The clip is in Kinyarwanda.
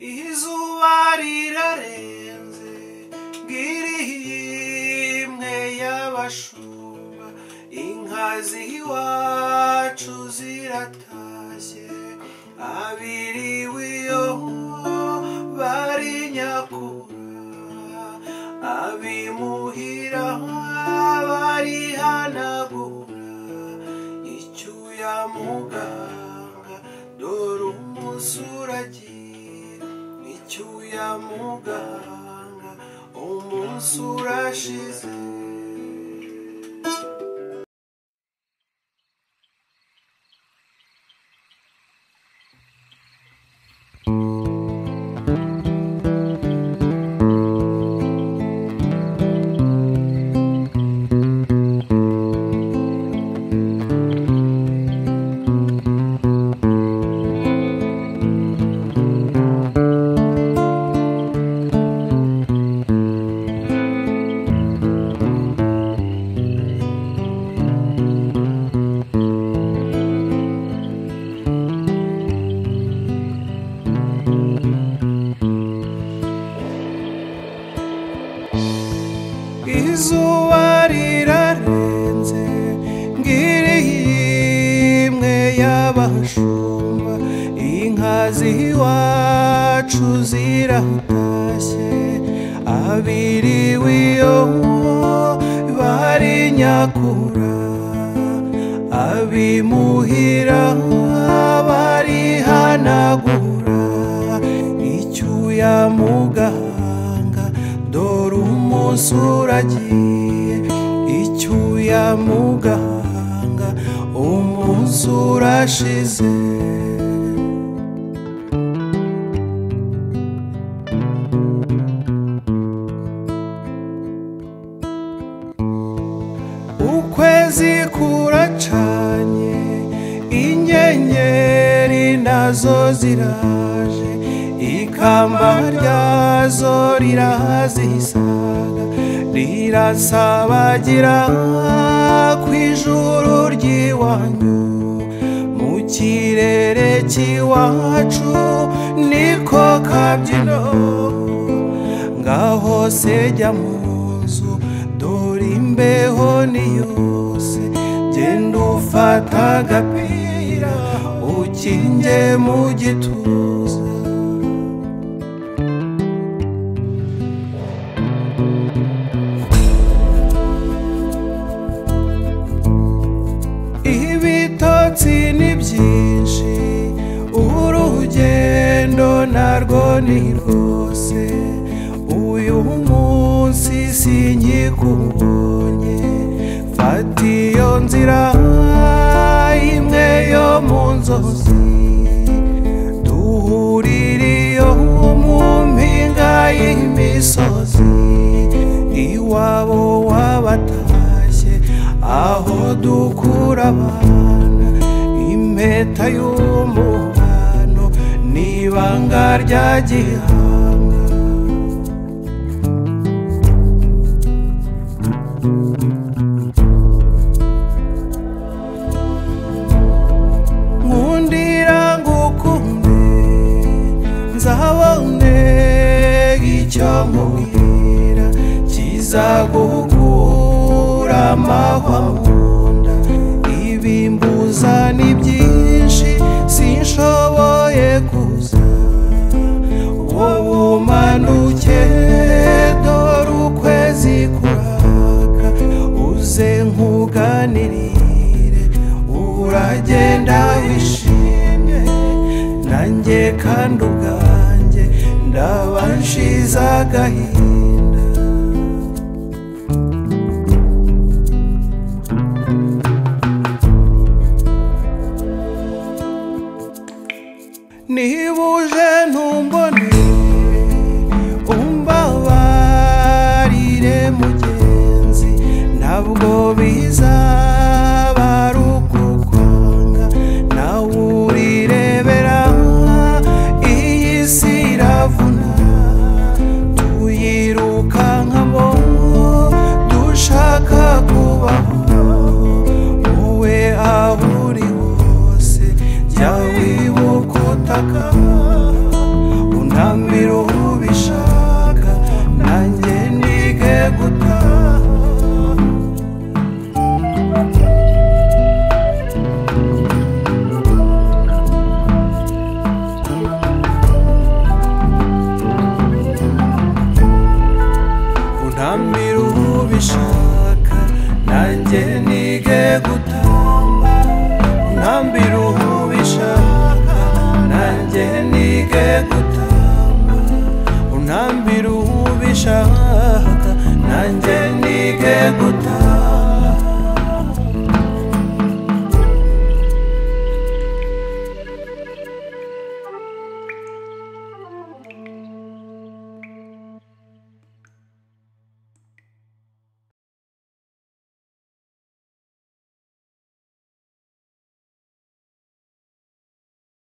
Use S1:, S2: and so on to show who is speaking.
S1: Izuba rirarenze ngirihimwe y'abashumba, inka z'iwacu ziratashye, abiriwe iyo bari nyakura, abimuhira barihanagura, icyuya muganga dore umunsi uragiye, icyuya muganga umunsi urashize. Izuba rirarenze ngirihimwe y'abashumba, inka z'iwacu ziratashye, abiriwe iyo bari nyakura, abimuhira barihanagura, icyuya muganga dore umunsi uragiye, icyuya muganga umunsi urashize. Ukwezi kuracanye inyenyeri nazo ziraje, ikamba ryazo rirazisaga, rirasabagira kw'ijuru ry'iwanyu, mu kirere cy'iwacu niko kabyino, ngaho se jya mu nzu dore imbeho ni yose, genda ufata agapira ukinge mu gituza. Ibitotsi ni byinshi urugendo narwo ni rwose, uyu munsi sinkikubonye, fata iyo nzira imwe yo mu nzozi, duhurire iyo mu mpinga y'imisozi, iwabo w'abatashye aho dukura abana, impeta y'umubano n'ibanga rya gihanga. Nkundira ngukunde nzabone icyo nkubwira, kizagukura amahwa mu nda, ibimbuza ni byinshi sinshoboye kuza, wowe umanuke dore ukwezi kuraka, uze nkuganirire uragenda wishimye, nanjye kandi ubwanjye ndaba nshize agahinda. Niba uje ntumbone umbabarire mugenzi, ntabwo bizaba ari ukukwanga, nawe urirebera iyi si iravuna, tuyiruka. gute.